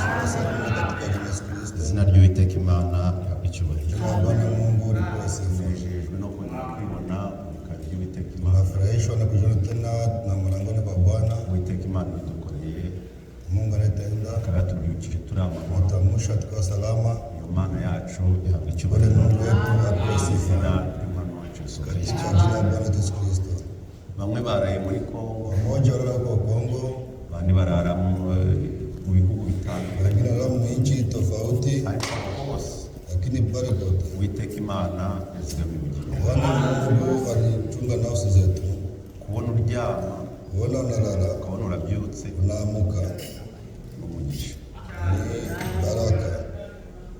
Tunawasalimu katika jina la Yesu Kristo. Izina ry'Uwiteka Imana rihabwe icyubahiro. Jina la Bwana Mungu lipewe sifa. Nejejwe no kongera kwibona mu bikari by'Uwiteka Imana. Tunafurahishwa na kujiona tena na mlangoni kwa Bwana. Uwiteka Imana ibidukoreye, Mungu anayetenda akaba yatubyukije turi amahoro. Tutaamsha tukiwa salama. Iyo Mana yacu ihabwa Bwana icyubahiro. Mungu wetu apewe sifa. Izina ry'Umwami wacu Yesu Kristo. Katika jina la Bwana Yesu Kristo. Bamwe baraye muri Kongo, Wamoja walala kwa Kongo, abandi barara mu bihugu bitandukanye, wengine walala mu nchi tofauti, ariko hose lakini pale kote Uwiteka Imana yazigamye ubugingo. Bwana Mungu alichunga nafsi zetu. Kubona uryama, Kuona unalala, ukabona urabyutse, unaamuka ni umugisha. ni baraka.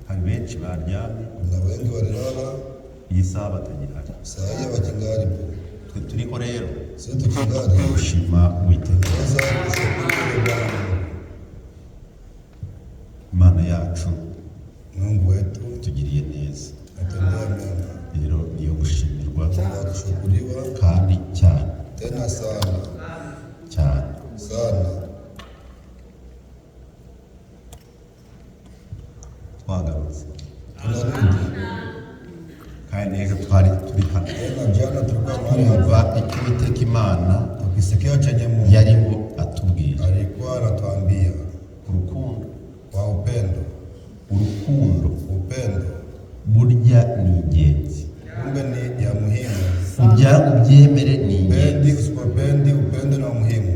Hari benshi baryamye, Kuna wengi walilala, iyi saha batagihari. saa hii wachingalipo. Twe turiho rero Sisi tukingali gushima Uwiteka. tunaweza kushukuru Bwana Mungu. Imana yacu Mungu wetu itugiriye neza, atendea mema, rero niyo gushimirwa na kushukuriwa kandi cyane tena sana cyane. sana. Twagarutse Tunarudi kandi n'ejo twari turi hano, tena, jana tulikuwa mahali hapa twumva icyo Uwiteka Imana tukisikia chenye Mungu yariho atubwira alikuwa anatuambia ku rukundo. kwa upendo. Urukundo Upendo burya ni ingenzi, kumbe ni ya muhimu. ubyanga ubyemere ni Pendi ingenzi. usipopendi, upendo ni wa muhimu.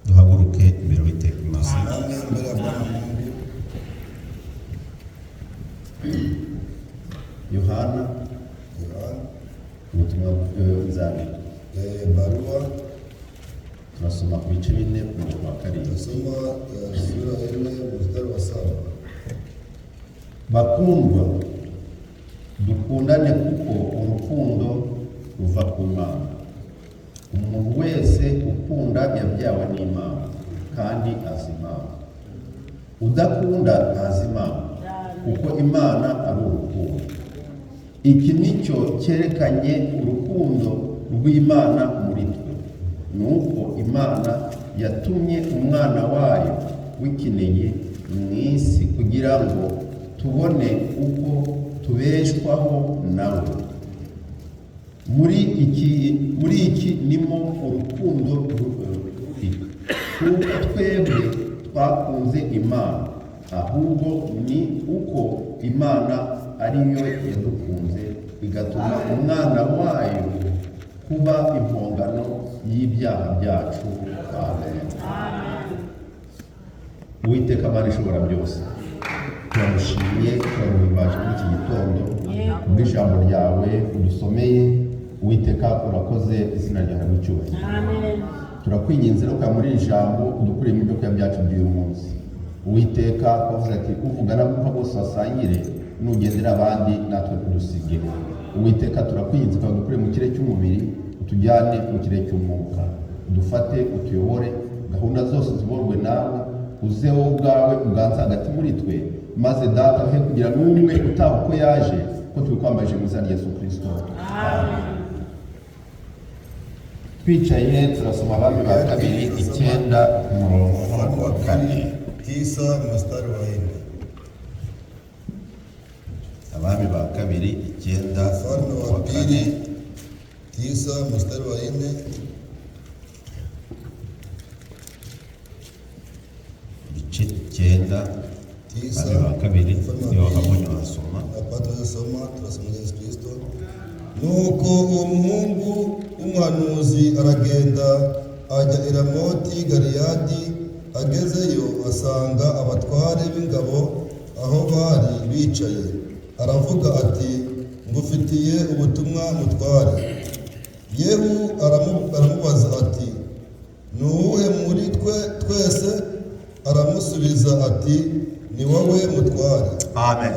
Duhaguruke imbere y'Uwiteka Imana. Simame mbele ya Bwana Mungu. Yohana Yohana, ubutumwa inzandiko, barua turasoma ku bice 4 ku murongo wa 7. tunasoma sura ya 4 mstari wa 7. Bakundwa, dukundane kuko urukundo ruva ku Mana. Umuntu wese ukunda yabyawe n'Imana kandi azi Imana. Udakunda ntazi Imana, kuko Imana ari urukundo. Iki nicyo cyerekanye urukundo rw'Imana muri twe, ni uko Imana yatumye umwana wayo w'ikinege mu isi kugira ngo tubone uko tubeshwaho nawe. Muri iki nimo urukundo ruri, kuko twebwe twakunze Imana, ahubwo ni uko Imana ariyo yadukunze igatuma umwana wayo kuba impongano y'ibyaha byacu. Amen. Uwiteka Mana ishobora byose, turagushimiye, turaguhimbaje muri iki gitondo kubw'ijambo ryawe udusomeye. Uwiteka urakoze, izina ryawe n'icyubahiro. Turakwinginze rero muri iri jambo udukuremo ibyo kurya byacu by'uyu munsi. Uwiteka wavuze ati uvuga n'abumva bose basangire, nugendera abandi natwe ntudusige. Uwiteka turakwinginze kugira ngo udukure mu kirere cy'umubiri utujyane mu kirere cy'umwuka, udufate utuyobore, gahunda zose ziborwe nawe, uze wowe ubwawe uganze hagati muri twe, maze data he kugira n'umwe utaha uko yaje, ko tubikwambaje mu izina rya Yesu Kristo. Amen. Twicaye turasoma Abami ba kabiri 9 ku murongo Wafalme wa wa 4. pili 9 mstari wa 4. Abami ba kabiri 9 Wafalme umurongo wa wa 4. pili 9 mstari wa 4. Ibice 9, 9 Abami ba kabiri, Wafalme niba wa pili. wabonye wasoma. Hapa tunasoma Yesu Kristo. Nuko uwo muhungu w'umuhanuzi aragenda ajya i Ramoti Galeyadi, agezeyo asanga abatware b'ingabo aho bari bicaye, aravuga ati ngufitiye ubutumwa mutware. Yehu aramubaza ati ni uwuhe muri twe twese? Aramusubiza ati ni wowe mutware. Amen.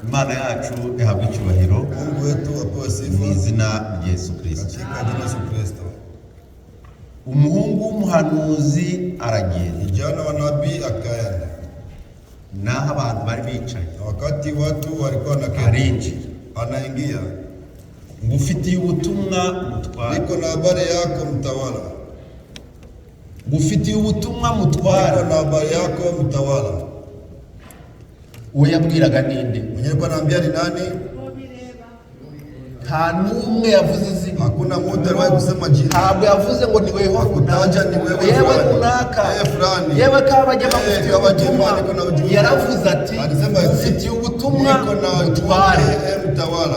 Imana yacu ihabwe icyubahiro Mungu wetu apewe mu sifa izina rya Yesu Kristo. katika jina la Yesu Kristo. Umuhungu w'umuhanuzi aragenda, Kijana wa nabii akaenda, naho abantu bari bicaye na wakati watu walikuwa na keti, arinjira, anaingia, ngufitiye ubutumwa mutware. niko na habari yako mtawala. Ngufitiye ubutumwa mutware. Niko na habari yako mtawala. Uwo yabwiraga ninde? Mwenye alikuwa anaambia ni nani? Nta n'umwe yavuze izina. Hakuna mtu aliwahi kusema jina. Ntabwo yavuze ngo ni wewe. Hakutaja ni wewe yewe fulani. Runaka, Yewe fulani. yewe Kabagema, Yewe ngufitiye Kabagema, ubutumwa. niko na ujumbe. Yaravuze ati Alisema ati, ngufitiye ubutumwa niko na mutware. ujumbe, eh, mtawala.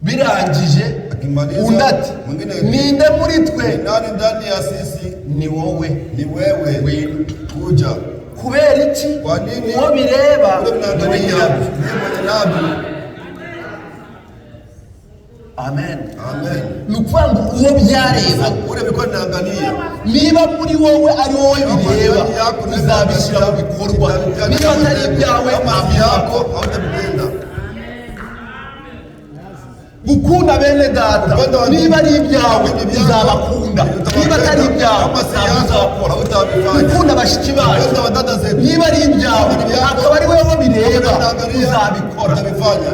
Birangije, Akimaliza, undi ati mwingine ninde muri twe? Ni nani ndani ya sisi? Ni wowe. Ni wewe. Ngwino. Kuja. Kubera iki? Kwa nini? Uwo bireba Ule niwe mnaangalia nyirabyo. ndiye mwenye nabi. Amen. Amen. Ni ukuvuga ngo uwo byareba, Ule vilikuwa ninaangalia. niba muri wowe ari wowe bireba, Kama ndani yako uzabishyira mu bikorwa. Niba atari ibyawe, kama ntabwo si yako hautabitenda. Gukunda bene data, Gukunda wa- niba ari ibyawe, Niba ibyawe, uzabakunda. Niba atari ibyawe, Kama si ntabwo yako uzakora. hautabifanya. Gukunda bashiki bacu, Gukunda wadada zetu. niba ari ibyawe, Niba ibyawe, akaba ari wowe bireba, Unaangalia, uzabikora. utabifanya.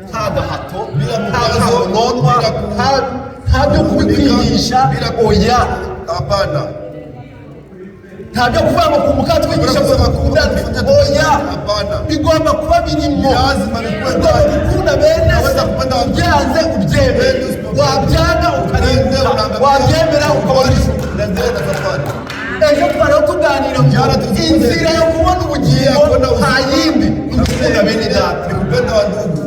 Nta gahato, Bila nta mkazo, kanonwa, bila nta byo kubikwigisha, bila oya. Hapana. Nta byo kuvuga ngo ku mukatwigisha ngo dukundane, oya. Hapana. Bigomba kuba birimo. Lazima bikuwe Ugomba ndani. gukunda bene Unaweza kupenda watu. byanze ubyemere, wabyanga ukarimbuka, wabyemera ukabona ijuru. Unaendelea na safari. Ejo twariho tuganira ngo Jana tulizo- inzira yo kubona ubugingo Kubona nta uzima. yindi, ni ugukunda bene data. Ni kupenda wa ndugu.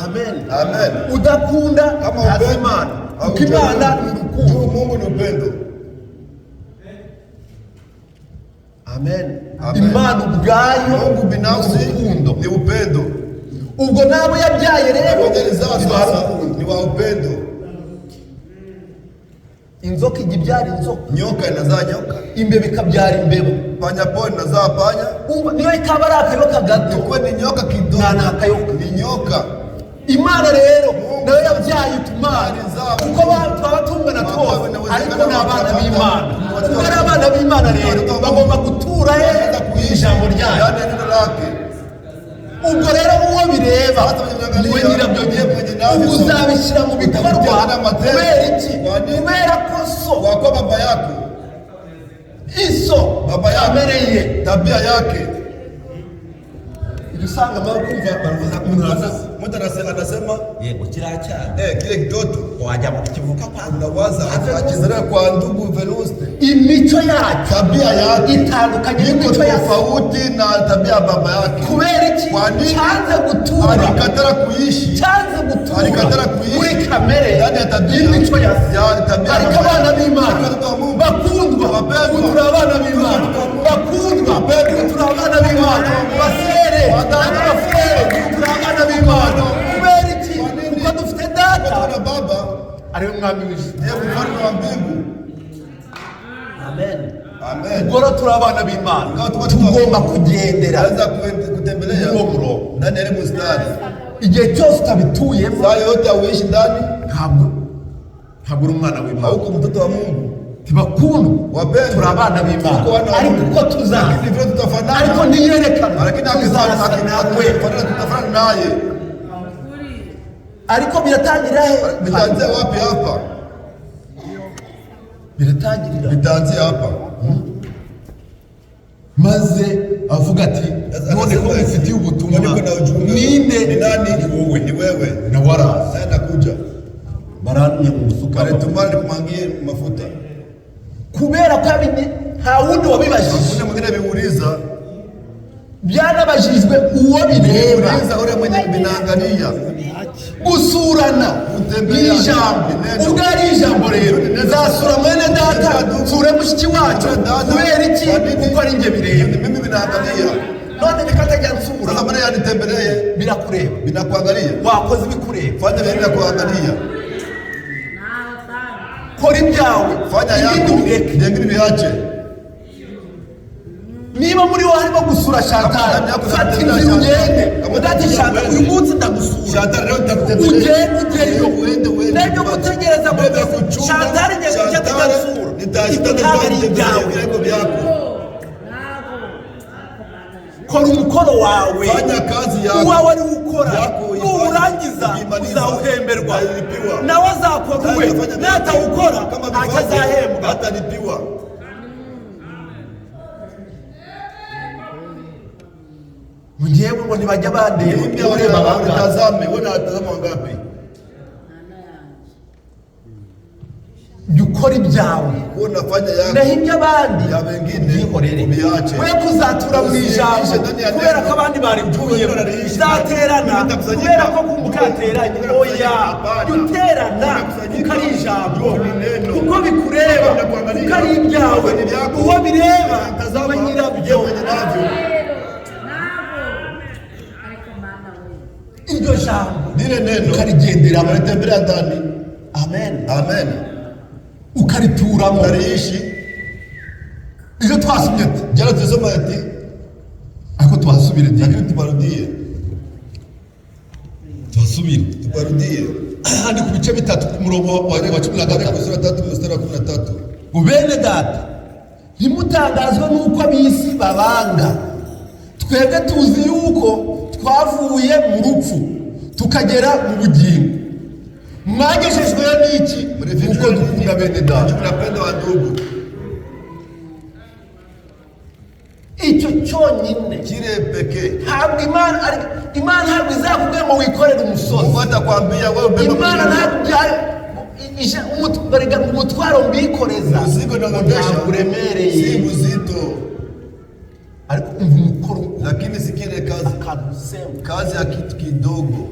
Amen. Amen. Udakunda Kama ntazi upendo, Imana, kuko haujui Imana Mungu. ni urukundo. Juu Mungu ni upendo. Amen. Amen. Imana ubwayo Mungu binafsi ni urukundo. ni upendo. Ubwo n'abo yabyaye rero Mwenye alizaa ni ba sasa rukundo. ni wa upendo. Inzoka ijya ibyara inzoka, Nyoka inazaa nyoka, imbeba ikabyara imbeba. panya pori inazaa panya. Umva, niyo ikaba ari akayoka gato, Ikuwe ni nyoka kidogo, nta ni akayoka. ni nyoka. Imana rero nayo yabyaye utumana, kuko twaba tungana twose, ariko ni abana b'Imana. Kuko ari abana b'Imana rero, bagomba gutura he? Mu ijambo ryayo. Ndani ya neno lake. Ubwo rero uwo bireba niwe nyirabyo nyine. Ubwo uzabishyira mu bikorwa. Kubera iki? Kubera ko so, Kwa kuwa baba yako, iso baba yako, kamere ye, tabia yake. Ujya usanga amara kumva baravuza, umuntu aravuze, Mtu anasema yego kiriya cyana eh, kile kitoto wajya mu kivuka kwa unawaza akizaliwa kwa ndugu Venuste, imico yacu tabia yake itandukanye iko n'imico ya se. tofauti na tabia ya baba yake. Kubera iki? Kwa nini? Cyanze gutura, Alikatara kuishi cyanze gutura Alikatara kuishi muri kamere ndani ya tabia y'imico ya se. ya tabia ya Ariko baba abana yake. b'Imana Watoto wa Mungu bakundwa, Wapendwa. ubu turi abana b'Imana bakundwa, ubu turi abana b'Imana basere n'abafurere, ubu turi abana b'Imana. Kubera iki? Kuko dufite data Tuna baba ariwe mwami w'ijuru. ndiye mfalme wa mbingu. Amen. Amen. Ubwo rero turi abana b'Imana, tugomba kugendera Anza kutembelea muri uwo murongo. ndani ya ile mstari. Igihe cyose utabituyemo, Saa yote auishi ndani, ntabwo uri umwana w'Imana. hauko mtoto wa Mungu. Ntibakundwa, Wapendwa, turi abana b'Imana, tuko wana wa ariko Mungu. uko tuzaza, Lakini vile tutafanana, ariko ntiyerekana lakini tuzasa nawe. akifanana tutafanana naye. Ariko biratangirira he? Vitaanzia wapi hapa? Biratangirira Vitaanzia hapa. Maze avuga ati none ko mufitiye ubutumwa, Niko na ujumbe. ninde? Ni nani? Ni wewe. Ni wewe. Nawe araza. Sasa nakuja. Barantumye mu busuka. Walitumana nikumwangie mafuta. Kubera ko nta wundi wabibajije. Hakuna mwingine amemuuliza. Byanabajijwe uwo bireba. Uliza ule mwenye vinaangalia. Gusurana ni ijambo, ubwo ari ijambo rero nzasura mwene data, nsure mushiki wacu. Kubera iki? Kuko ari njye bireba. Ni mimi vinaangalia. None reka atajya nsura. Sasa mbona yanitembelee? Birakureba. Vinakuangalia. Wakoze ibikureba. Fanya vile vinakuangalia. Kora ibyawe, Fanya ibindi yako. ubireke. Vingine viache. Niba muri wowe harimo gusura shatani, fata inzira ugende udati shaka uyu munsi ndagusura. Shetani leo nitakutembelea. Ugende ujyeyo. Uende uende. Nabyo gutegereza ngo Mbele ya kuchunga. shatani ngiye kujya Shetani, atajya nitashitana ntabwo ari ibyawe. Vile vyako. Kora umukoro wawe. Fanya kazi yako. Uwawe ari ukora. Yako uifanye. Nuwurangiza Ukimaliza, uzawuhemberwa. utalipiwa. Nawe azakora uwe. Atafanya vile. Natawukora Kama ntacyo vifanye, azahembwa. hatalipiwa. Ngewe ngo ntibajya bandeba. Mimi Ureba bangahe? Wanitazame, wewe unatazama wangapi? Jya ukora ibyawe, Wewe unafanya yako. naho iby'abandi Ya wengine byihorere. ubiache. We kuzatura mu ijambo Usiishi ndani ya kubera neno. ko abandi barivuyemo. Kubera Zaterana Mtakusanyika. kubera ko kumva utateranye. Oya. Hapana. Jya uterana Mtakusanyika. kuko ari ijambo, Ni neno. kuko bikureba, Kuangalia. kuko ari ibyawe. Ni vyako. Uwo bireba Tazama we nyirabyo. mwenye navyo. Iryo jambo Lile neno ukarigenderamo. unalitembelea ndani. Amen. Amen. Ukarituramo. Unaliishi. Iyo twasomye ati Jana tulisoma eti, ariko tuhasubire diye. Lakini tuparudie. Tuhasubire. Tuparudie. Ahandi ku bice 3 ku murongo wa cumi na Marko gatatu sura 3 mstari wa 13. Ngo bene data, ntimutangazwe n'uko ab'isi babanga. Twebwe tuzi yuko twavuye mu rupfu tukagera mu bugingo. Mwagejejweyo n'iki? Kuko dukunda bene data. Tunapenda wa ndugu. Icyo cyonyine. Kile pekee. Ntabwo Imana Imana ntabwo izakubwira ngo wikorere umusozi. Mungu atakwambia wewe ubebe Imana mzigo. ntabwo barega umutwaro mbikoreza Mzigo naondesha ntabwo uremereye. Si mzito. Ariko umva umukoro. Lakini sikile kazi. Akantu semba Kazi ya kitu kidogo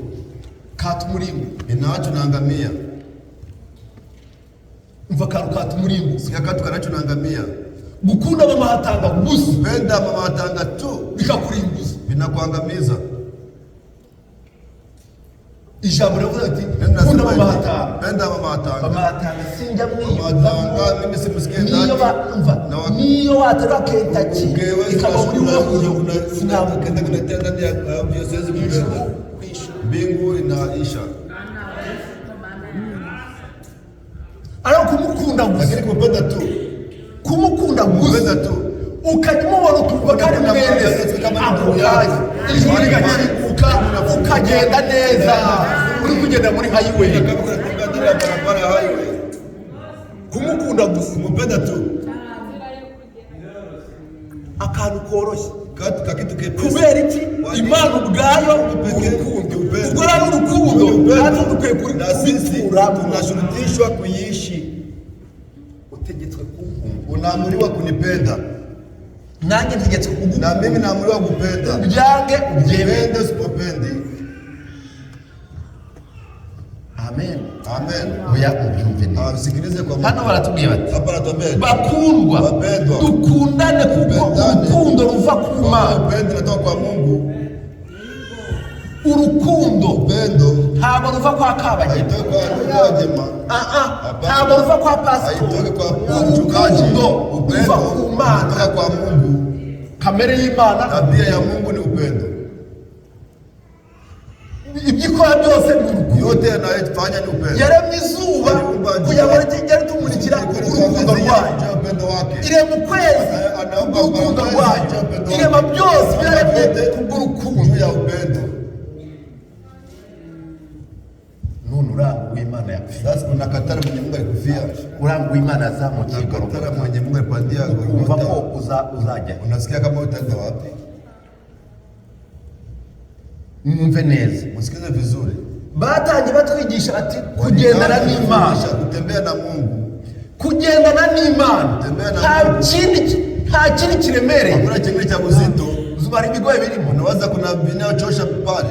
katumurimbo. Inacho naangamia. Umva akantu katumurimbo. Sikia katu kanacho naangamia. Gukunda mama hatanga gusa Kupenda mama atanga tu bikakurimbuza. Vinakuangamiza. Ijambo riravuga ati Neno kunda nasema mama hivi, hatanga. penda mama atanga. Mama hatanga sinjya Mama mwiyumvamo. atanga mimi simsikie Niyo ndani. ba umva Na wa- niyo waterura Kentucky Ugewe ikaba muri wowe sinamukunda. Kenda kuletea ndani ya ovyo, siwezi kupenda. Mbingu inaisha. Ariko kumukunda gusa, Lakini kupenda tu, kumukunda gusa, kupenda tu. Ukajya umubona ukumva ko ari mwene se, ako kanya ijuru rigakinguka ukagenda neza, uri kugenda muri highway. Kama kuna ndani ya barabara ya highway. Kumukunda gusa. Kumpenda tu. Akantu koroshye. Katu kakitu kepesi. Kubera iki? Imana ubwayo urukundo. Ubwo rero urukundo natwe dukwiye Na sisi kubituramo. Tunashurutishwa kuishi. Utegetswe kunkunda. Unaamuriwa kunipenda. Nanjye ntegetswe Na kugukunda. mimi naamuriwa kupenda. Ubyange ubyemere. Upende usipopendi. Amen. Amen. Oya, ubyumve neza. Ah, sikilize kwa Hano baratubwiye bati Hapa anatuambia Bakundwa, Wapendwa. dukundane kuko Tupendane. urukundo ruva ku Mana. Upendo unatoka kwa Mungu. Urukundo Upendo ntabwo ruva kwa Kabagema. haitoki kwa Kabagema. Ah, ah, Hapana. ntabwo ruva kwa pasitori. Haitoki kwa mchungaji. Urukundo Upendo ruva ku Mana. unatoka kwa Mungu. Kamere y'Imana, Tabia ya Mungu ni upendo. Ibyo ikora byose ni urukundo. Yote anayofanya ni upendo. Yaremye izuba kugira ngo rijye ritumurikira urukundo rwayo. Juu ya upendo wake. Irema ukwezi kubw'urukundo rwayo. Irema byose byaremye kubw'urukundo. Juu ya upendo. None uranga uw'Imana yapfiye. Sasa unakatara mwenye Mungu alikufia. Uranga uw'Imana yazamukiye Unakatara Golgotha. mwenye Mungu alipandia Ukumva Golgotha. ko uzajya. Unasikia kama utaenda wapi? Mwumve neza. Msikize vizuri. Batangiye batwigisha ati kugendana n'Imana, Kufundisha kutembea na Mungu. Kugendana n'Imana Kutembea na nta Mungu. kindi nta kindi kiremereye. Hakuna kingine cha uzito. Uzumara ibigoye birimo. Unawaza kuna vinayochosha pale.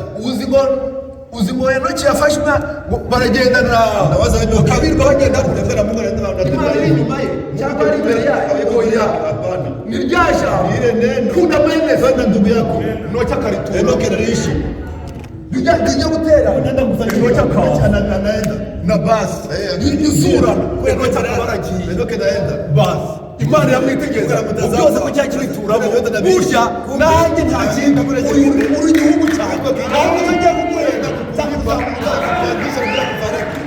Uzi ngo Enoki yafashe umwana ngo baragendana, Unawaza Enoki bakabirwa bagenda. Kutembea na Mungu anaenda Imana iri inyuma ye cyangwa ari imbere yayo? Oya. Hapana. Ni rya jambo. Ni ile neno. Kunda mwene se. Penda ndugu yako. Enoki akaritura. Enoki anaishi. Rijya gutera. Unaenda Enoki kusanyika. akaza. Anaenda. Na basi Eh, izura Enoki akaba aragiye. Enoki anaenda. Basi Imana iramwitegereza Iramutazama. byose ko cyari kibituramo. Iramutazama. Burya nanjye nta kindi uri igihugu cyanjye ntabwo nzajya kuguhenda. Kukulipa, kukupandisha bila kufariki.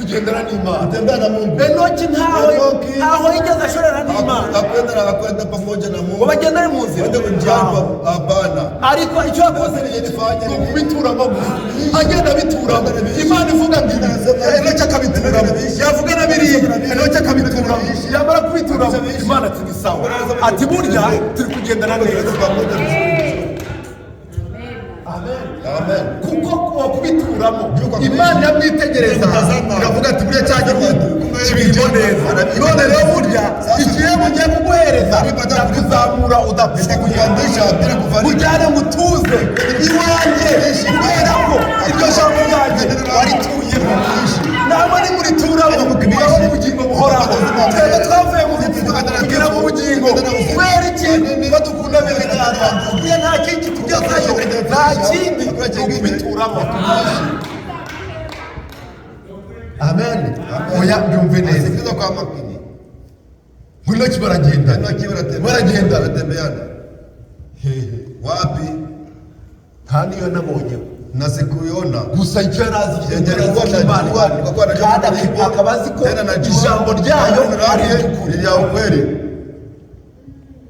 Kugendana n'Imana. Kutembea na Mungu. Enoki ntaho Enoki ntaho yigeze ashorera n'Imana hakwenda pamoja na ngo Mungu. bagendane mu nzira. Wende kunjani, hapana. Ariko icyo yakoze ni iki? Ni ukubituramo gusa, agenda abituramo. Imana ivuga ngo ibi, Enoki akabituramo. Yavuga na biriya, Enoki akabituramo. Yamara kubituramo, Imana ati: "Ni sawa." Ati: "Burya turi kugendana neza." Tunaenda pamoja vizuri. Amen. Amen. Kuko kuba kubituramo, Imana iramwitegereza iravuga ati: "Burya cya gihugu kibirimo neza. None rero burya ikirego ngiye kuguhereza, ndakuzamura udapfuye, Nitakupandisha bila kufariki. ujyane ngo utuze iwanjye, kubera ko iryo jambo ryanjye warituyemo." Namwe nimurituramo, murabona ubugingo buhoraho. Twebwe twavuye mu rupfu tugera mu bugingo. Kubera iki? Badukunda bene data. Burya nta kindi tugezeyo, nta kindi, ni ukubituramo. Amen. Oya, byumve neza. Sikiliza kwa makini. Ngo Enoki baragenda. Enoki baratembea. Baragenda. Wanatembeana. Wapi? Nta niyo nabonye Na sikuiona. gusa. Icyo yari azi, Yenye yari azi alikuwa ko Imana anajua, ihari. alikuwa anajua Kandi Mungu. akaba azi ko Tena najua ijambo ryayo neno ari lake iry'ukuri. ni lya ukweli.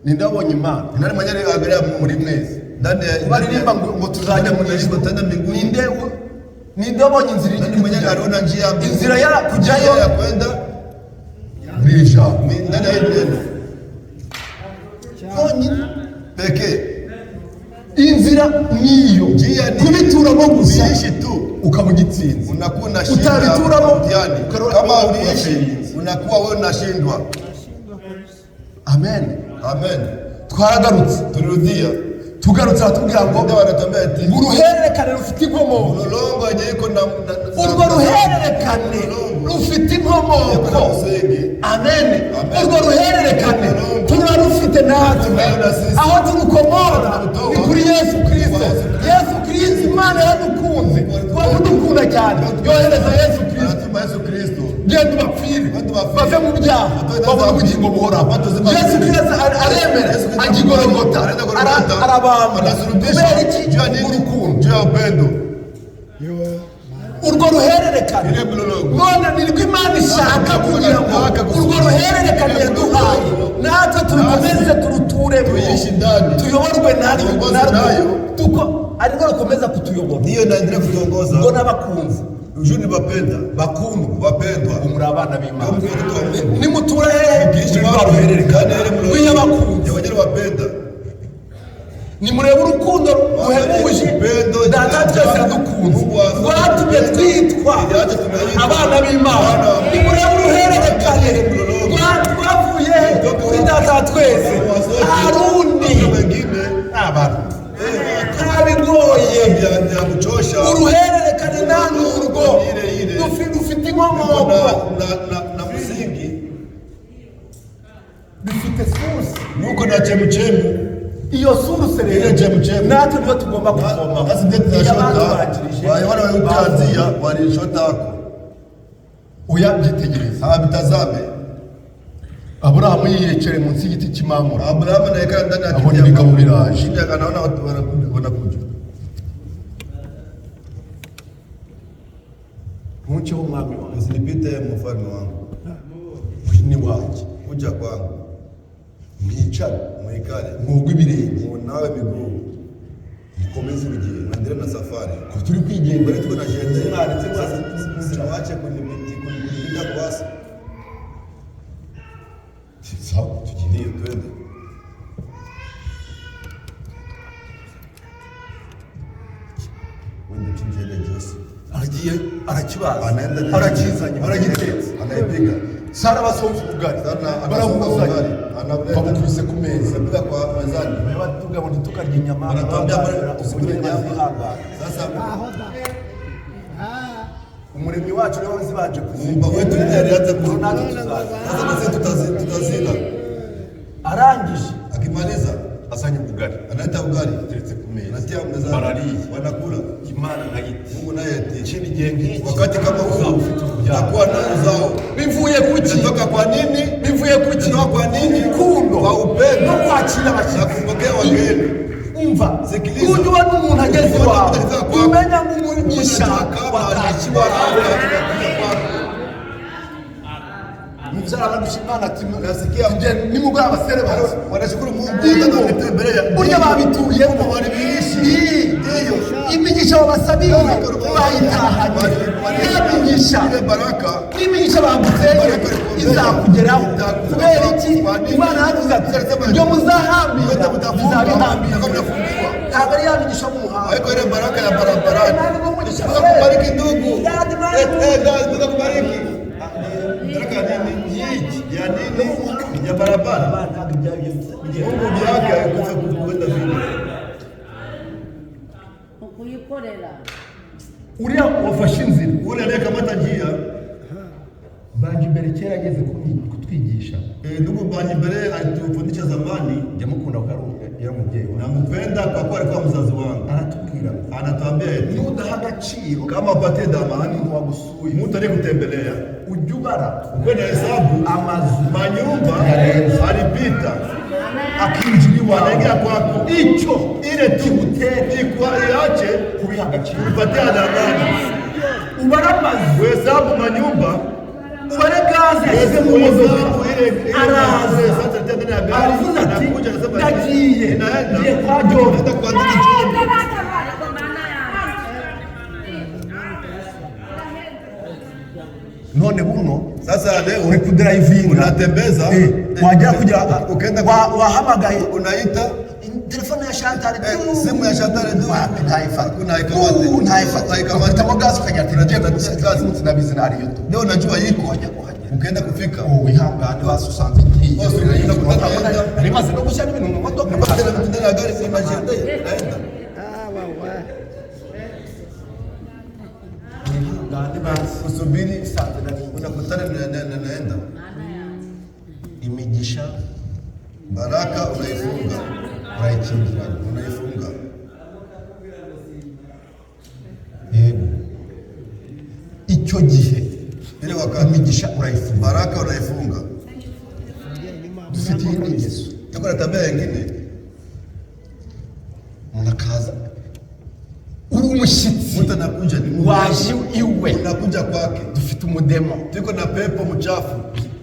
Ninde wabonye Imana? Ni nani mwenye aliangalia Mungu? Muri mwese Ndani ya baririmba ngo tuzajya mu ijuru. Tutaenda mbinguni. Ninde wabonye inzira Nani mwenye aliona njia ya mbinguni? Inzira ya kujyayo Njia ya kwenda muri iri jambo ni ndani ya hili neno honyine pekee. Inzira niyo Njia ni kubituramo gusa, uishi tu, ukaba ugitsinze. unakuwa unashinda Utabituramo, mtihani. Kama uliishi unakuwa wewe unashindwa. Amen. Amen. Twaragarutse. Tulirudia. Tugarutse aratubwira ngo Ndio wanatuambia eti ngo uruhererekane rufite inkomoko. Mlolongo yenye iko na Urwo ruhererekane rufite inkomoko. Amen. Amen. Urwo ruhererekane turarufite natwe. Aho turukomora ni kuri Yesu Kirisito. Yesu Kirisito, Imana yaradukunze, kuba kudukunda cyane yohereza Yesu Kirisito. Anatuma Yesu Kristo. Genda ubapfire bave mu byaha, babone ubugingo buhoraho. Yesu Kirisito aremera, ajya i Gorogota, arabamba. Anasulubishwa. Kubera iki? Juu ya nini? Urukundo. Juu ya upendo. Urwo ruhererekane Ile mlolongo. none nirwo Imana ishaka kugira ngo urwo ruhererekane yaduhaye natwe turukomeze, turuturemo, Tuishi ndani. tuyoborwe narwo. Tuongozwe Narwo nayo. tuko arirwo rukomeza kutuyobora. Ndiyo inaendelea kutuongoza. Ngo n'abakunzi Juu ni wapenda. bakundwa, Wapendwa. ubu muri abana b'Imana. Ndio mtoto wa Mungu. Nimutura hehe? Ukiishi Muri rwa wapi? ruhererekane Ndani ya ile mlolongo. rw'iy'abakunzi. Ya wenyewe wapenda. Nimurebe urukundo ruhebuje Upendo, Data twese yadukunze, Mungu wa- rwatumye twitwa Yaje tunaitwa abana b'Imana. Abana wa Mungu. Nimurebe uruhererekane rwavuye he? Kuri Data wa twese. Nta rundi. Hakuna wengine. Abantu ntabigoye. Ya kuchosha. Uruhererekane nta n'urwo Ile ile. rufite Iko inkomoko. na msingi. Rufite source. Nuko na chemuchemu. Iyo source rero Ile chemuchemu. natwe niyo tugomba kuvoma. Basi ndio Iyo tunashota. abatubanjirije Wale walioanzia walishota hako. Oya, byitegereze. Hawatazame. Aburahamu yiyekereye munsi y'igiti cy'imamura, Abrahamu anaikala ndani ya abona kiti ya ibigabo biraje. Shinda anaona watu wanakuja. Ntunceho, mwami wanjye. Usinipite, mfalme wangu. Ni wanjye. Kuja kwangu. Mwicare, Mwikale. mwugwe ibirenge, Munawe miguu. mukomeze urugendo. Muendelee na safari. Ko turi kwigendera. Mbele tuko na jende. Mwaretse mwese. Siwache kunipita kwasi. Sawa, tugende. Ndiyo, twende. Wende chinje ile Jose. Aragiye, arakibaza, Anaenda arakizanye, aragitetse. Anaipiga. Sara basonze ubugari, Sara barabuzanye, ubugari, anabuleta. bamukubise ku meza. Anapiga kwa mezani. Batubwira ngo ntitukarye inyama. Wanatuambia bwana tusikule nyama. Bazihangana. Sasa Umuremyi wacu niwe wazibanje. Muumba wetu ndiye alianza Ngo natwe tuzaza. Sasa na sisi tutazila. Arangije Akimaliza azanye ubugari, analeta ugali, ateretse ku meza, anatia mezani. Barariye. Wanakula. Imana nayo iti: Mungu naye ati "Ikindi gihe nk'iki wakati kama uzaba huu ufite urubyaro." utakuwa na uzao. Bivuye kuki? Inatoka kwa nini? Bivuye kuki? Inatoka kwa nini? Urukundo Kwa upendo no kwakira na abashyitsi. kupokea wageni. Umva. Sikiliza. Ujya ubona umuntu ageze Ukiona iwawe, mtu akifika kwako, umenya ngo umugisha unajua kama watashye baraka iwawe. inakuja kwako. Umubyara gushima Imana ati Nasikia tugende nimugoroba basere baza. Wanashukuru Mungu Ndiyo. wanatembelea. Burya babituyemo. Waliishi. Ndiyo. Imigisha babasabiye bayitahanye. Ya migisha, Ile baraka n'imigisha bagusengeye izakugeraho. Kubera iki? Imana yaravuze ati ibyo muzahambira bizabihambira. Ntabwo ari ya migisha yo mu muhanda. Haiko ile baraka ya barabarani. Imana iguhe umugisha. Mungu akubariki ndugu. Dad, Imana Eh, iguhe eh, dad, Mungu akubariki. Ah, ni baraka ya nini? Ya nini? Ya barabara. Ntabwo ibyawe bigenda. Mungu byake haikuweza kuenda vile. Ukuyikorera. Uriya wafashe inzira. Ule aliyekamata njia, Banje imbere kera ageze kutwigisha. Ndugu Banyimbere alitufundisha zamani, Njya mukunda kuko yari umubyeyi wawe. nampenda kwa kuwa alikuwa mzazi wangu. Aratubwira ngo Anatuambia eti nudaha agaciro kama upatie dhamani umuntu wagusuye, mtu aliyekutembelea, ujye ubara ukwenda hesabu amazu manyumba Yarenze. alipita akinjira iwawe, anaingia kwako, icyo ile tu kigutere ikwa iache kubiha agaciro. kuipatia dhamani. Ubare amazu, Uhesabu manyumba, ubare gaze yashyize mu modoka, uhesabu ile ile araza sasa ndani ya gari, aravuze ati anakuja anasema ndagiye naenda ngiye kwa John. naenda kwa ndugu John. None buno Sasa leo uri kudrivinga, unatembeza, wagera kugira ukaenda wahamagaye unaita telefone ya Chantal, simu ya Chantal ndio wapi ntayifata, Unaikamate. ntayifata, Unaikamata. ugahitamo gaze ukagira ati ngiye Gaze. umunsi nabizi nariyo tu. Leo unajua iko Wajya kuhagera. ukaenda kufika Ubu wihangane basi usanze ngiye. Bose unakuta naenda. Nari maze no gushyira n'ibintu mu modoka. Tena vitu ndani ya gari unajiendea naenda. Wihangane basi Usubiri usanze nari. Unakutana na naenda. Imigisha Baraka unaifunga, urayikingiranye. Unaifunga. Yego, icyo gihe Ile wakati imigisha urayifunga. Baraka unaifunga. Dufite iyindi ngeso. Tuko na tabia nyingine. Umuntu akaza uri umushyitsi, Mtu anakuja ni Mungu. waje iwe, Unakuja kwake. dufite umudemo. Tuko na pepo mchafu.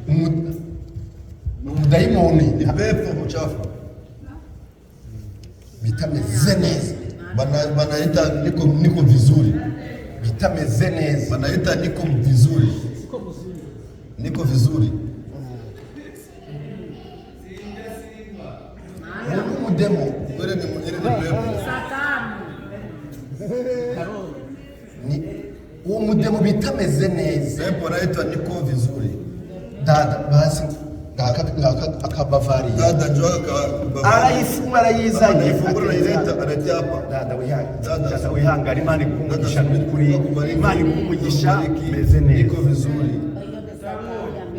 Ni umudayimoni. Ni pepo mchafu. Bita meze neza. Banaita niko vizuri. Bita meze neza. Banaita niko vizuri. Niko vizuri. Uwo ni umudemo. Ile ni pepo. Ni uwo mudemo bita meze neza. Pepo anaitwa niko vizuri. Dada basi ngaka ngaka akabavariye. Dada njoo ka Arayifunga arayizanye. Anayifungura anaileta anatia hapa. Dada wihangane. Dada. Dada wihangane, Imana iguhe umugisha n'ukuri. Akubariki. Imana iguhe umugisha Akubariki. meze neza. Niko vizuri.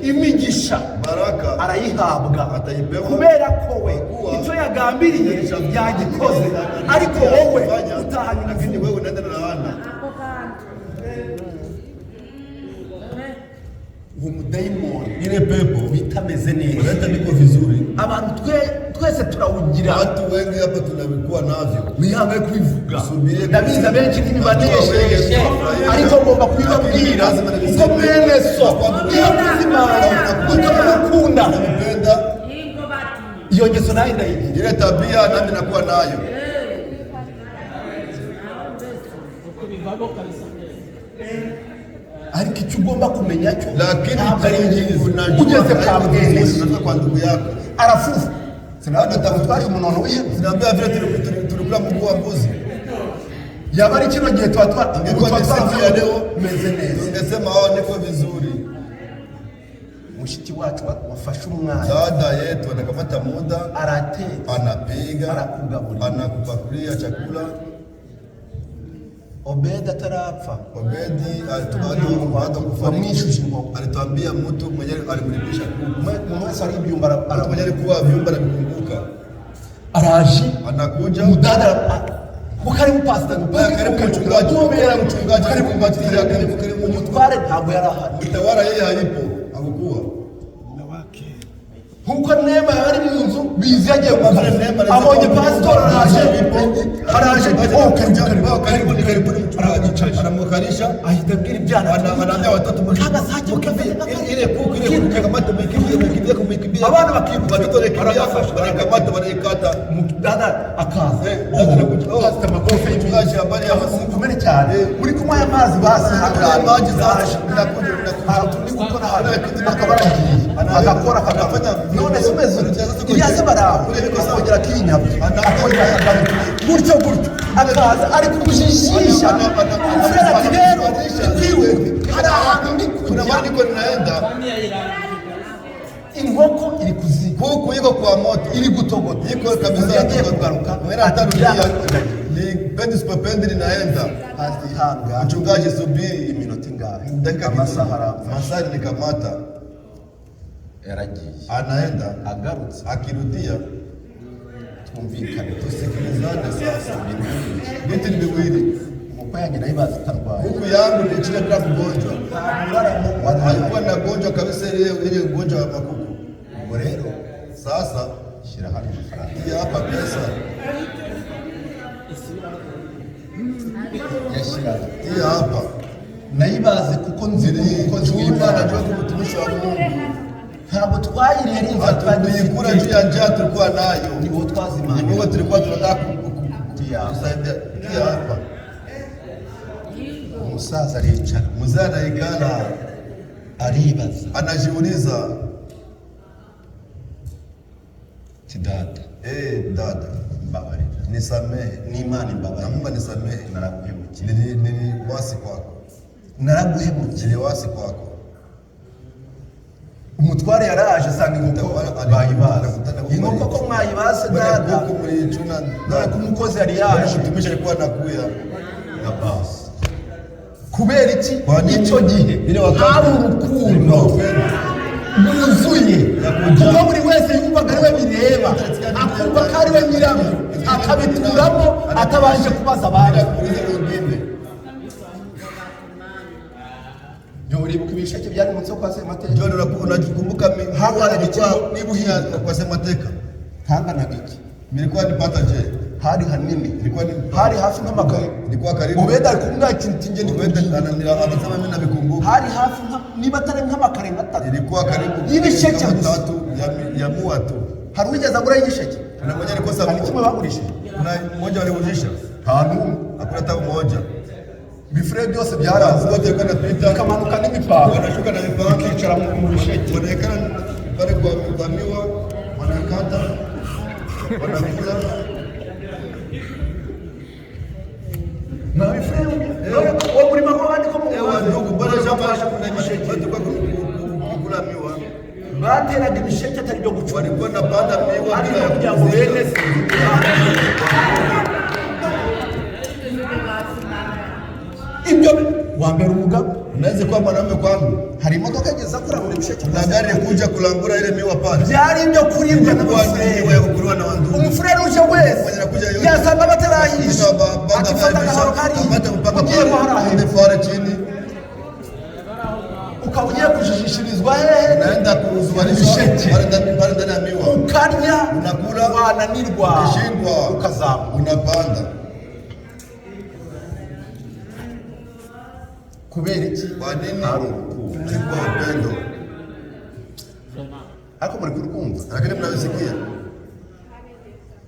Imigisha Baraka arayihabwa Atayipewa. kubera ko we Kuwa. icyo yagambiriye yagikoze, ariko wowe utahanye lakini imivugo. wewe unaenda na laana. Uwo mudayimoni Ile pepo bitameze neza, unaita niko vizuri. abantu twese turawugira. Watu wengi hapa tunavikuwa navyo. Wihangaye kubivuga. Usubire. Ndabizi abenshi ntibibanesheje, ariko ngomba kubibabwira kuko mwene so iyo avuze Imana ukamukunda. Nampenda. Iyo ngeso nayo ndayigira. Ile tabia nami nakuwa nayo. Ariko icyo ugomba kumenya cyo, Lakini ntabwo ari byiza unajua ugeze kwa haiko mwene vizuri, so unafika kwa ndugu yako. arafufa sinabona twari umunono w'ihene. Sinaambia vile tulikula mguu wa mbuzi. Yaba ari kino gihe tuba Ingekuwa ni siku ya leo, meze neza. Tungesema oh, niko vizuri. Mushiki wacu wafashe umwanya, Dada yetu anakamata muda, arateka, anapiga, Anakugaburia. anakupakulia chakula. Obedi atarapfa, Obedi bado kufariki, wamwishyuje inkoko. Alituambia mtu mwenye alimlipisha kuku. Umuntu wese ari ibyumba Mtu mwenye alikuwa vyumba anavikumbuka. Araje, Anakuja umudada kuko ari mupasita, karibu mchungaji, mchungaji, karibu mchungaji, karibu, karibu. Umutware ntabwo yari ahari. Mtawala yeye hayupo, hakukuwa. Nkuko Nema yari mu nzu bizi yagiye ku kazi, abonye pasitori araje, araje, oh, karibu, karibu. Oh, karibuni, karibuni mchungaji. Anamkalisha. Ahita abwira ibyana Anaambia watoto Kagasake. mkimbie ile kuku, ile kuku kamata, mkimbie, mkimbie, mkimbie. Abana bakiruka. Watoto wanakimbia, Baragafasha. wanakamata, wanaikata. Dada akaza. Eh, dada anakuja. Oh, pastor, makofi. Mchungaji, habari ya masiku. Komere cyane, muri kunywa aya mazi basi. Kunywa maji sasa, ndakuja, ndakuja. Aha, turi gukora hano, akaba aragiye agakora, akagafanya. None se umeze ute? Iriya se baraho, akongera akinyabya, akongera akagaruka gutyo gutyo, akaza ari kumujijisha. Umufurere ati rero ikwiwe hari ahantu ndi Kuna kujya. mahali niko ninaenda. Inkoko iri kuzika. Kuku iko kwa moto. Iri gutogota. Iko kabisa. Yagiye kugaruka. Mwena atarudia. Ni pendi sipendi ninaenda. Azihanga. Mchungaji, subiri. Iminota ingahe? Dakika Amasaha aramfasha. Masaa nikamata. Yaragiye. Anaenda. Agarutse. Akirudia. Twumvikane. Tusikilizane sasa. Vitu ni viwili. Inkoko yanjye nayibaze itarwaye. Kuku yangu nilichinja bila kugonjwa. Alikuwa na gonjwa kabisa ile ile ugonjwa wa makuku. Ubwo rero Sasa shyira hano amafaranga. hii hapa pesa. Yashyira. Hii hapa. Nayibaze kuko nzi umukozi Nilichuna, w'Imana. najua kwa mtumishi wa Mungu. Ntabwo twayiriye ari inzara twari Hatukuikula dufite. juu ya njaa tulikuwa nayo. Ni wowe Ni twazimanye. Mungu tulikuwa tunataka kusaidia. Hii hapa. Umusaza aricara. Mzee anaikala, Aribaza. anajiuliza, Ati data, eh, dada, mbabarira. nisamehe. N'Imana imbabarira. Naomba nisamehe. Naraguhemukiye. Niliwasi kwako. Naraguhemukiye. Niliwasi kwako. Umutware yaraje asanga inkoko bayibaze. Inkoko ko mwayibaze Dada, dada? kuku mliichuna. Dore ko umukozi yari yaje. Mtumishi alikuwa anakuya. Na basi. Kubera iki? Kwa nini? Icyo gihe Ile wakati hari urukundo rwuzuye, kuko buri wese yumvaga ari we bireba, akumva ko ari we nyirabyo, akabituramo atabanje kubaza abandi. Bila kuuliza wengine. Uribuka ibisheke byari munsi yo kwa Semateka? John, unajikumbuka Hanganaga iki niba uhinga kwa Semateka? Hanganaga iki? Nilikuwa nipata je? Hari hanini. Ilikuwa ni Hari hafi nk'amakaye. Ilikuwa karibu. Ubeda ari kumubwira ati nti njye Ubeda ndi anasema mimi navikumbuka. hari hafi nka niba atari nk'amakare nk'atatu Ilikuwa karibu y'ibisheke kama gusa. tatu ya mua tu. Hari uwigeze aguraho igisheke? Kuna mmoja alikosa Hari mua. kimwe bagurishije? Kuna mmoja waliujisha. Nta n'umwe. Hakuna hata mmoja. Ibifure byose byaraza. Wote walikuwa wanapita. Bikamanuka n'imipanga. Wanashuka na mipanga. Bakicara mu bisheke. Wanaekana pale kwa miwa, wanakata, wanakula. Nta bifure uwo murima w'abandi ko mu Ewa ndugu, bwana shamba watu kwa kukula miwa. Bateraga ibisheke atari byo gucura. Walikuwa wanapanda miwa Ari bila ya kugira ngo bene kupumzika. Ibyo wambera umugabo. Unaweza kuwa mwanaume kwangu. Hari imodoka igeze kurangura ibisheke. Kuna gari kuja kulangura ile miwa pale. Byari ibyo kuribwa Ilikuwa ni miwa ya n'abafurere. kukuliwa na wandugu. Umufurere uje wese Mwenye anakuja yote. yasanga batarahisha, akifata agahoro kariya Kamata mpaka ugiye guhara pale pale chini. ukaba ugiye kujijishirizwa hehe? Naenda kuzubarisha Ibisheke. pale ndani, pale ndani ya miwa. Ukarya. Unakula. Wananirwa Ukishindwa ukazamuka. Unapanda. Kubera iki? Kwa nini? Hari urukundo. Ilikuwa upendo. Ariko muri kurwumva. Lakini mnavisikia.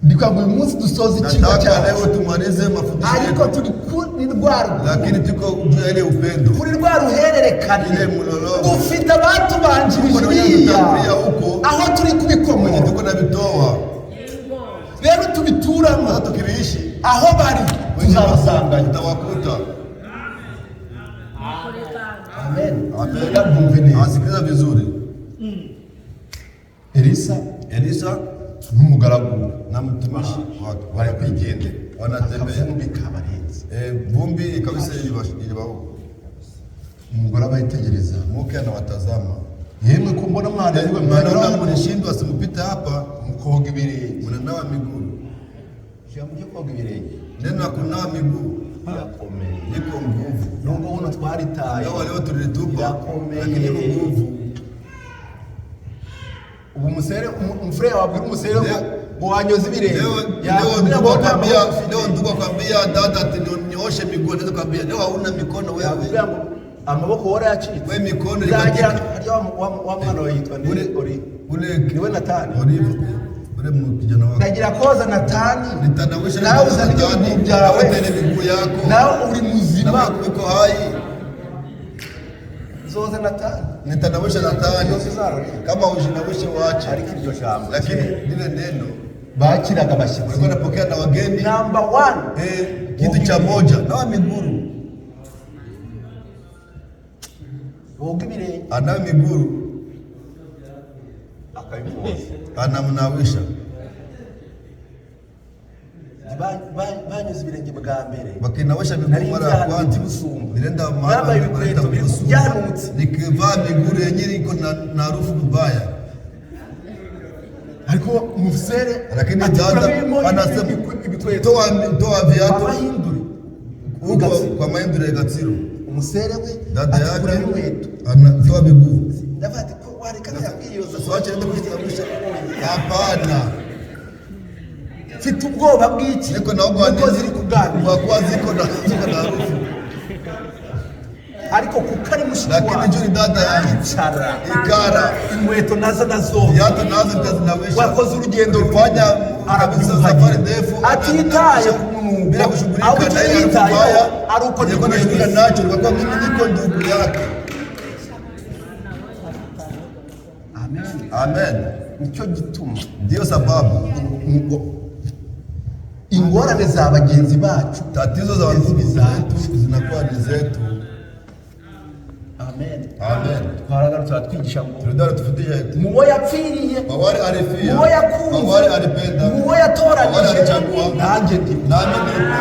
Ndi kugira ngo uyu munsi dusoze ikigo Nataka cyacu, leo tumalize mafundisho ariko yetu. turi kuri rwa rukundo, Lakini tuko juu ya ile upendo. kuri rwa ruhererekane Ile mlolongo. dufite abatubanjirije Kuko iriya tutangulia huko. aho turi kubikomora. Mwenye tuko na vitoa. Rero tubituramo. Sasa tukiviishi aho bari tuzabasangayo. tutawakuta. Amen. Amen. Yabumve neza. Asikiliza vizuri. Elisa Elisa n'umugaragu we na mtumishi wake bari kwigendera. Wanatembea. Akavumbi kabarenze. Vumbi kabisa iliwahuku. Umugore abayitegereza. Mke anawatazama. Yemwe ko mbona mwananiwe, Mnaona mwananiwe mlishindwa, simpite hapa, mukoga ibirenge. mnanawa miguu. Ijambo ryo koga ibirenge Neno la kunawa miguu rirakomeye. liko nguvu. Nubwo buno twaritaye Ingawa leo tulitupa, Irakomeye. lakini iko nguvu. Ubu umusere, umufurere wabwira umusere ngo ngo wanyoze ibirenge, Leo leo yakubwira ndugu ngo nta akwambia, maboko ufite. leo ndugu akwambia dada ati nioshe miguu, anaweza kwambia leo hauna mikono wewe. Yakubwira ngo amaboko warayacitse. We mikono Nzagira ikatika. harya wa mwana we yitwa nde? Ule Ori ule niwe Natani. Olive ule kijana wako. Ndagira koza Natani, Nitanawisha nawe uzana ibyo Natani, biguru byawe, nawe tena miguu yako. nawe uri Na muzima. wewe uko hai. Zoza Natani. Nitanawisha Natani. Yose uzarore. Kama ujinawishe wache. Ariko iryo jambo Lakini lile neno bakiraga abashyitsi, walikuwa wanapokea na wageni number one, kitu cha moja nawa miguru, boga ibirenge, anawe miguru akabimwoza. Anamnawisha. Banyuze ibirenge bwa mbere, Wakinawisha miguu Nari mara ya nzi ahantu kwanza, bita Busumba. nilienda Nambaye mahali ibikweto wanaita biri Busumba, byanutse. nikivaa miguru yenyewe iko na harufu mbaya. Ariko umusere Lakini ati dada kurabimo anasema ibikweto toa, toa viatu kwa Mahindure huko Gatsiro. kwa Mahindure ya Gatsiro. Umusere we Dada ati yake kuramo inkweto, anatoa miguu. Ndavuga ati ko wareka yakwiyoza. Wacha ende kujinawisha. Hapana, Mfite ubwoba bw'iki? niko naoga Kuko ziri kuganira, kwa kuwa ziko na harufu, ariko kuko ari mushiki lakini wacu, juu ni dada yangu, icara, ikara inkweto nazo nazo viatu nazo nitazinawisha. Wakoze urugendo Ulifanya kabisa safari ndefu, atitaye ku munuko, bila kushughulika ahubwo na icyo ile harufu yitayeho mbaya. ari uko Nilikuwa nashughulika nacho, nilikuwa mimi niko ndugu yake. Amen. Amen. Nicyo gituma Ndiyo sababu ngo ingorane za bagenzi bacu tatizo za ndugu zetu zinakuwa ni zetu. Amen. Amen. Twaragarutse baratwigisha ngo Tulikuwa tufundisha eti mu bo yapfiriye, kwa wale alifia, mu bo kwa yakunze, wale alipenda, mu bo kwa wale yatoranije, alichagua, nanjye ndimo. Nami nipo.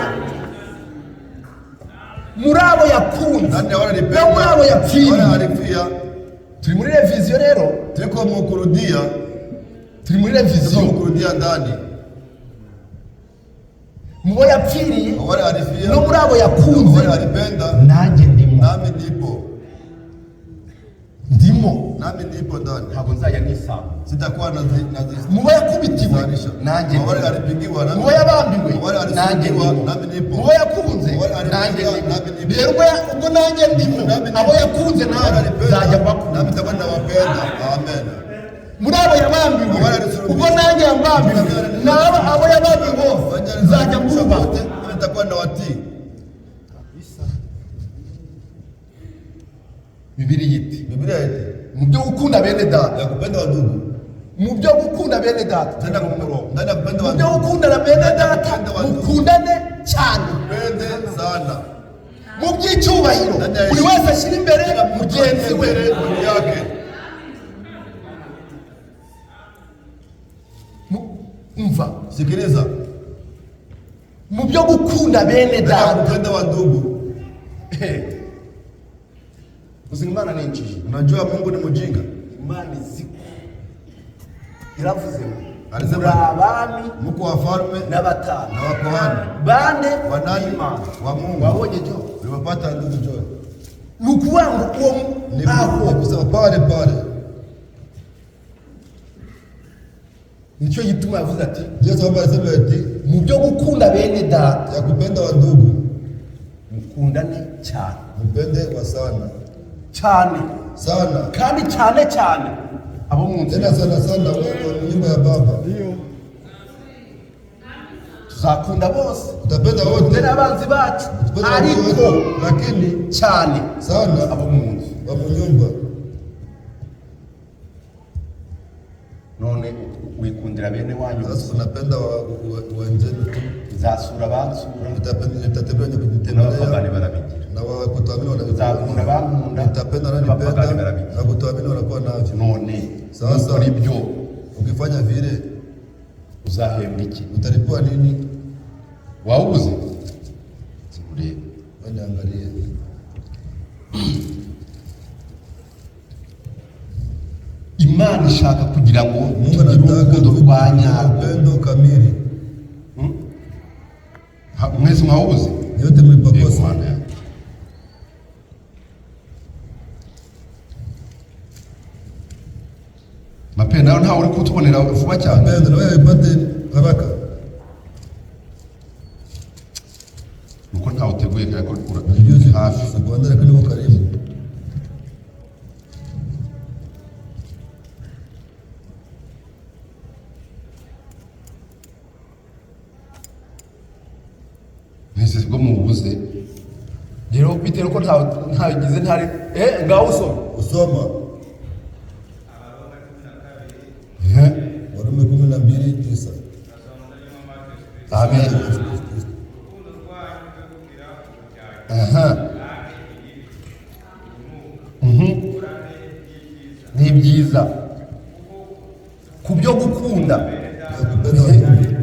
Muri abo yakunze Ndani ya wale alipenda, no muri abo yapfiriye. wale alifia. Turi muri reviziyo rero. Tuko mukurudia, Turi muri tuko reviziyo. mukurudia ndani. Mu bo yapfiriye Kwa wale alifia, no muri abo kwa yakunze, wale alipenda, nanjye ndimo. nami nipo. Ndimo. Nami nipo ndani. Ntabwo nzajya nisanga. Sitakuwa Mu bo yakubitiwe, nazisha. nanjye Kwa wale ndimo. alipigiwa, nami Mu bo yabambiwe, Kwa wale nanjye alisulubiwa, ndimo. nami nipo. Mu bo yakunze, Kwa wale nanjye alipenda, ndimo. nami nipo. Rero ubwo nanjye ndimo, Nami nipo. abo yakunze Kwa wale nanjye alipenda, nzajya mbakunda. nami nitakuwa nawapenda. Amen. Muri abo yabambiwe, Kwa wale alisulubiwa, ubwo nanjye yabambiwe, nabo abo yabambiwe bose nzajya mbubaha. Wote, nami nitakuwa nawatii. Bibiliya iti Biblia eti mu byo gukunda bene data, ya kupenda wadugu, mu byo gukunda bene data, ndani ya kupenda mu byo wadugu, gukundana bene data, mukundane cyane. pende sana. Mu by'icyubahiro, buri wese ashyira imbere mugenzi we. Mbele ndugu yake. Umva, Sikiliza, mu byo gukunda bene ndani ya data. kupenda wadugu. Uzi Imana ni injiji. Unajua Mungu ni mjinga. Imana izi ko iravuze ngo Alisema- muri abami Mko wafalme n'abatambyi na wakohani bande wa nani? b'Imana. Wa Mungu. Wabonye jo? Uliwapata ndugu Joy. Ni ukuvuga ngo uwo Ni aho ni kusema pale pale. Nicyo gituma yavuze ati Ndiyo sababu alisema eti mu byo gukunda bene data, ya kupenda wadugu, mukundane cyane, mpende wa sana cyane, sana, kandi cyane cyane abo mu nzu. tena sana sana wa nyumba ya baba. Tuzakunda bose, Utapenda wote, dukunde n'abanzi bacu, utapenda ariko wote, lakini cyane sana abo mu nzu. wa munyumba. None wikundira bene wanyu Sasa gusa? unapenda wenzenu tu, Nzasura abansura, utatembelea wenye kujitembelea n'abapagani barabigira. Na wakutuamini Nzakunda wanavyo, abankunda, utapenda n'abapagani nanipenda barabigira. na kutuamini wanakuwa navyo. None Sasa. nukora ibyo, Ukifanya vile uzahembwa iki? utalipiwa nini? Wawubuze urebe. Wewe niangalie. Imana ishaka kugira ngo Mungu tugire anataka urukundo rwa nyarwo. upendo kamili. Mwese mwawubuze? Yote Yego, mlipakosa. Mana yanjye. Mape nawe ntawe uri kutubonera vuba cyane. Pendo na wewe ipate haraka. Nuko ntawe uteguye kandi ko Juzi hafi. sikuandaa lakini uko karibu. Mwese bwo mubuze Rero bitewe nuko ntawe ntabigize ntari ngaho usoma. Usoma Eh? Warumi 12:9. Amen. Aha. Mhm. Ni byiza Ku byo gukunda, Ya kupenda wandugu.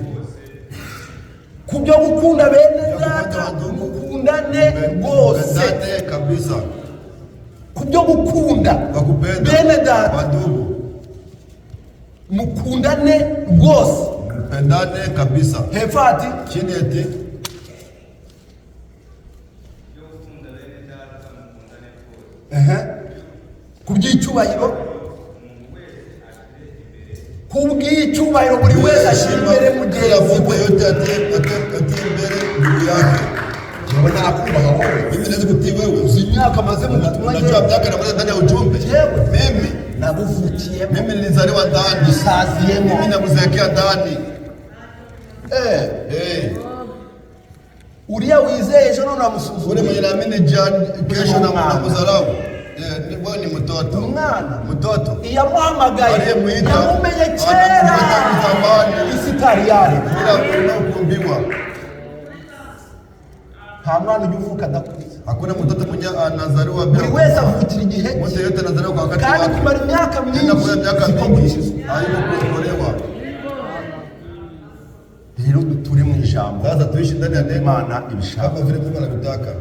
ku byo gukunda bene data, mukundane rwose. Mpendane kabisa. Ku byo gukunda Kwa kupenda bene data, wandugu. mukundane rwose. Mpendane kabisa. Hepfo ati Chini eti ehe, ku by'icyubahiro, ku bw'icyubahiro buri wese ashyira imbere kila mugenzi mtu we. yote atie mbele ndugu yake. Yewe nakubaha wowe. Mimi naweza kutii wewe. Uzi imyaka maze mu butumwa? Unajua miaka na ndani ya ujumbe. Yewe. Mimi Nabuvukiyemo, mimi nilizaliwa ndani. nsaziyemo. Mimi nakuzeekea ndani. Eh. Uriya wizeye ejo none Ule uramusuzugura. mwenye naamini jana kesho na namdharau. Eh, ni wewe ni mtoto. Umwana. Mtoto. Iyamuhamagaye Aliyemwita yamumenye kera anamwita tangu zamani. isi itari yaremwa. Bila bila kuumbiwa. Nta mwana ujya uvuka adakuze. Hakuna mtoto mwenye anazaliwa bila. Buri wese avukira igihe Mtu cye, yeyote anazaliwa kwa wakati kandi wake. kumara imyaka Tena myinshi kwa miaka siko mingi gukizwa. haiko kuokolewa. Rero duture mu ijambo Sasa tuishi ndani ya neno Imana ibishaka. kama vile Mungu anavitaka.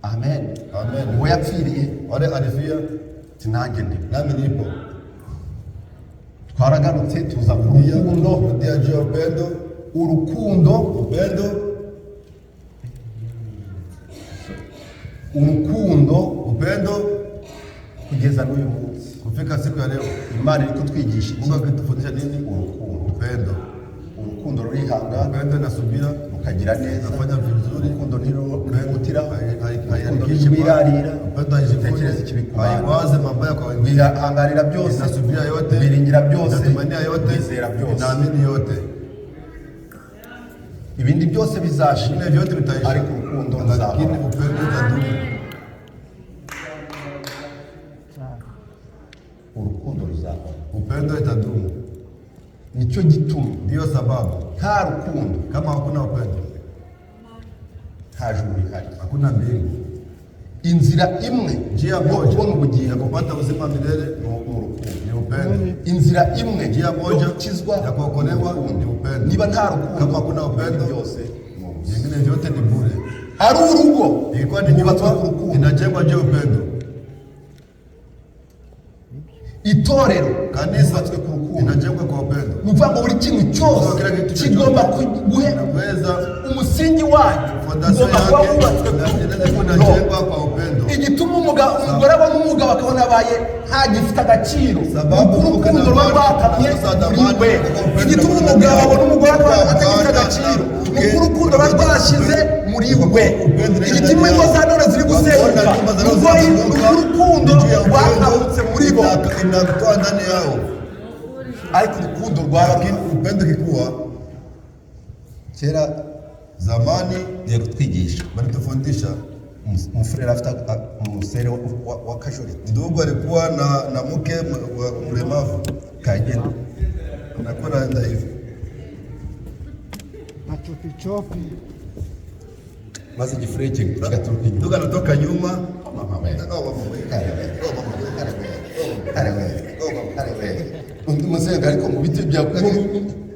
Amen. Amen. Uwo yapfiriye Wale alifia ati nanjye ndi. nami nipo. Twaragarutse tuza ku Rudia, rukundo. rudia juu ya upendo, Urukundo, upendo, urukundo upendo kugeza n'uyu munsi. kufika siku ya leo. Imana iri kutwigisha iki? Mungu akitufundisha nini? Urukundo. Upendo. Urukundo rurihangana, Upendo na subira, rukagira neza. nafanya vizuri. Urukundo ntirwihutira, urukundo Haiharikishi ntirwirarira, upendo haijivuni, rutekereza ikibi ku bandi. haiwaze mabaya kwa wengine, rwihanganira byose, inasubiria yote, rwiringira byose, inatumainia yote, rwizera byose. inaamini yote. Ibindi byose bizashira, Vingine vyote vitaisha, ariko urukundo lakini ruzahora. upendo utadumu. Urukundo ruzahora. Upendo itadumu. Nicyo gituma Ndiyo sababu nta rukundo kama hakuna upendo nta juru rihari. hakuna mbingu. Inzira imwe Njia yo moja kubona ya ubugingo kupata uzima milele ni mu rukundo. ni upendo. Inzira imwe Njia yo moja gukizwa ya kuokolewa ni upendo. Niba nta rukundo, Kama hakuna upendo, byose ni ubusa. vingine vyote ni bure. Ari urugo Ilikuwa ni rwubatswe nyumba ku rukundo, inajengwa juu ya upendo. Itorero Kanisa ryubatswe ku rukundo. inajengwa kwa upendo. Ni ukuvuga ngo buri kintu cyose Kila kitu kigomba guhe Inaweza umusingi wacyo fondation ugomba kuba yake wubatswe ku inaweza rukundo. inajengwa kwa upendo. Igituma umugore abona umugabo akabona abaye ntagifite agaciro, Sababu uko urukundo ruba rwakamye muri we. Igituma umugabo abona umugore akabona atagifite agaciro, ni uko urukundo ruba rwashize muri we. Igituma ingo za none ziri gusenyuka, ni uko urukundo rwakabutse muri bo. Inatoa ndani yao, Ariko urukundo rwaba lakini upendo kikuwa Kera zamani ngiye kutwigisha walitufundisha umufurere afite umusere wa kajoriti. Ndugu alikuwa na mke wa mlemavu, Kagenda anakuwa anaenda hivi machopichopi. Maze igifurere kigaturuka inyuma. Ndugu anatoka nyuma. Mama we. Oh, mama we. Kare we. Oh, mama we. Kare we. Kare we. Kare we. Undi musenga ariko mu biti bya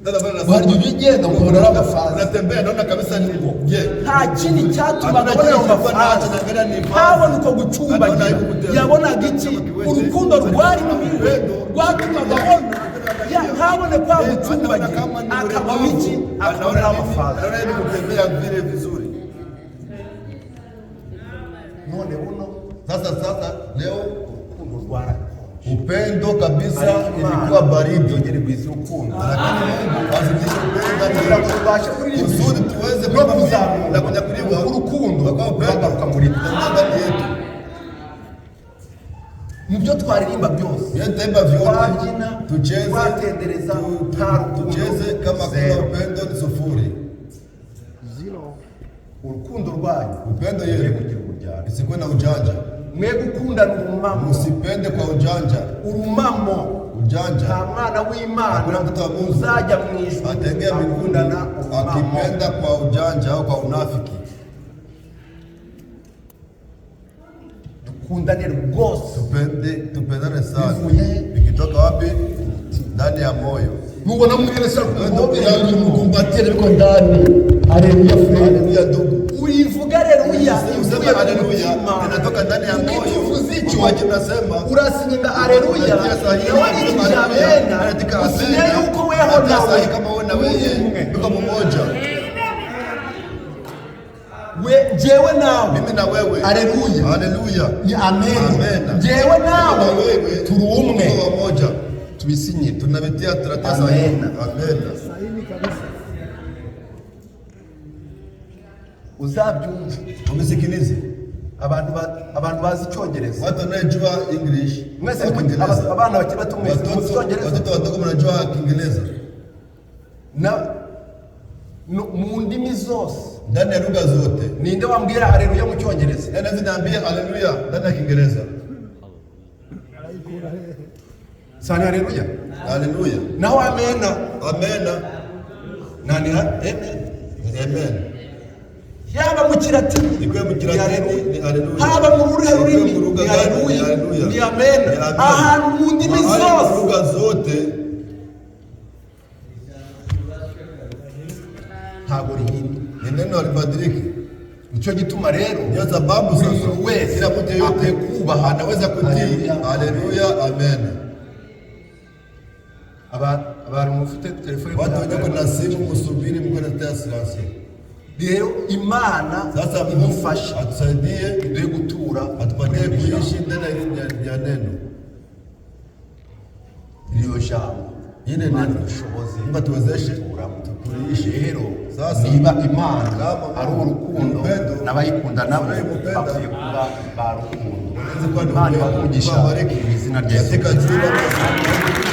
Dada bana waryo bigenda ukabona ari amafazi. Unatembea naona kabisa ni je. Nta kindi cyatumaga abona ayo mafazi, ntabona uko gucumbagira, yabonaga iki? Urukundo rwari muri we rwatumaga abona ntabone kwa gucumbagira, akabona iki? Akabona ari amafazi. Anaona ni kutembea vile vizuri. None buno Sasa leo urukundo rwarakonje. Upendo kabisa ilikuwa baridi, Yongere igwize urukundo lakini Mungu azidishe upendo kugira ngo tubashe kuririmba kusudi tuweze no kuimba kuzamura na kunyakuliwa urukundo kwa upendo rwagaruka muri twe. ndani yetu. Mu byo twaririmba byose, Vile tutaimba vyote, twabyina, tucheze, twatendereza, nta rukundo, tucheze kama kuna zero. upendo ni sufuri. Urukundo rwanyu Upendo mwe yenu kugira uburyarya, isikuwe na ujanja, mwe gukundana urumamo. usipende kwa ujanja. Urumamo, Ujanja, nta mwana w'Imana Hakuna mtoto wa Mungu uzajya mu ijuru ataingia mbinguni akundana urumamo. akipenda kwa ujanja au kwa unafiki. Dukundane rwose. Tupende, tupendane sana. Bivuye? Ikitoka wapi? Ndani ya moyo. Nubona mwene se kumkumbatia ariko ndani, haleluya frere. Haleluya ndugu. Uyivuga aleluya Useme ivuye mu haleluya mutima. inatoka ndani ya Kuko moyo. icyo uvuze icyo, Wakati mnasema urasinye aleluya, unatia sahihi, nawe arikije haleluya, amena, anaandika usinye amena, yuko weho anatia nawe sahihi kama wewe na wewe umwe. tuko mmoja. We njyewe nawe, Mimi na wewe. Haleluya. Haleluya. Ni amen. Amen. Njyewe nawe Mimi na wewe turi umwe. tuko wamoja. Tubisinyire. Tunavitia, tunatia sahihi. Amen. Amen. Uzabyumve. Umesikilize. Abantu bazi Icyongereza Watu wanayejua English, mwese, au Kiingereza. abana bakiri bato mwese muzi Watoto Icyongereza. watoto wadogo mnajua Kiingereza. Na mu ndimi zose, Ndani ya lugha zote. ninde wambwira haleluya mu Cyongereza? Nani anaweza niambia haleluya ndani ya Kiingereza? Sani haleluya. Haleluya. Naho amena? Amena. Nani amen? Amen. Yaba mu Kilatini Ikuwe mu Kilatini, ni ni haleluya. Haba mu ruhe Ikuwe rurimi mu lugha ni gani, haleluya. ni haleluya. Ni amena. Ni amen. Ahantu mu ndimi Mahali mu zose, lugha zote ntabwo rihinduka. Ni neno halibadiliki. Nicyo gituma rero Ndio sababu buri sasa muntu wese kila mtu yeyote akwiye kubaha anaweza kutii. Haleluya. Haleluya, amen. Abantu mufite telefone, Watu wenye kuna simu msubiri, mko na silence. Rero Imana Sasa Mungu imufashe, atusaidie, iduhe gutura atupatie muri iryo kuishi jambo. ndani ya neno. Iryo jambo, Ile Imana neno. idushoboze Mungu atuwezeshe guturamo. tukuliishi. Rero Sasa, niba Imana kama ari urukundo, upendo, n'abayikunda nabo wanayemupenda, bakwiye kuba ba rukundo. Unaweza kuwa ni Imana upendo. ibahe umugisha Mungu awabariki mu izina rya Yesu. katika jina la Yesu.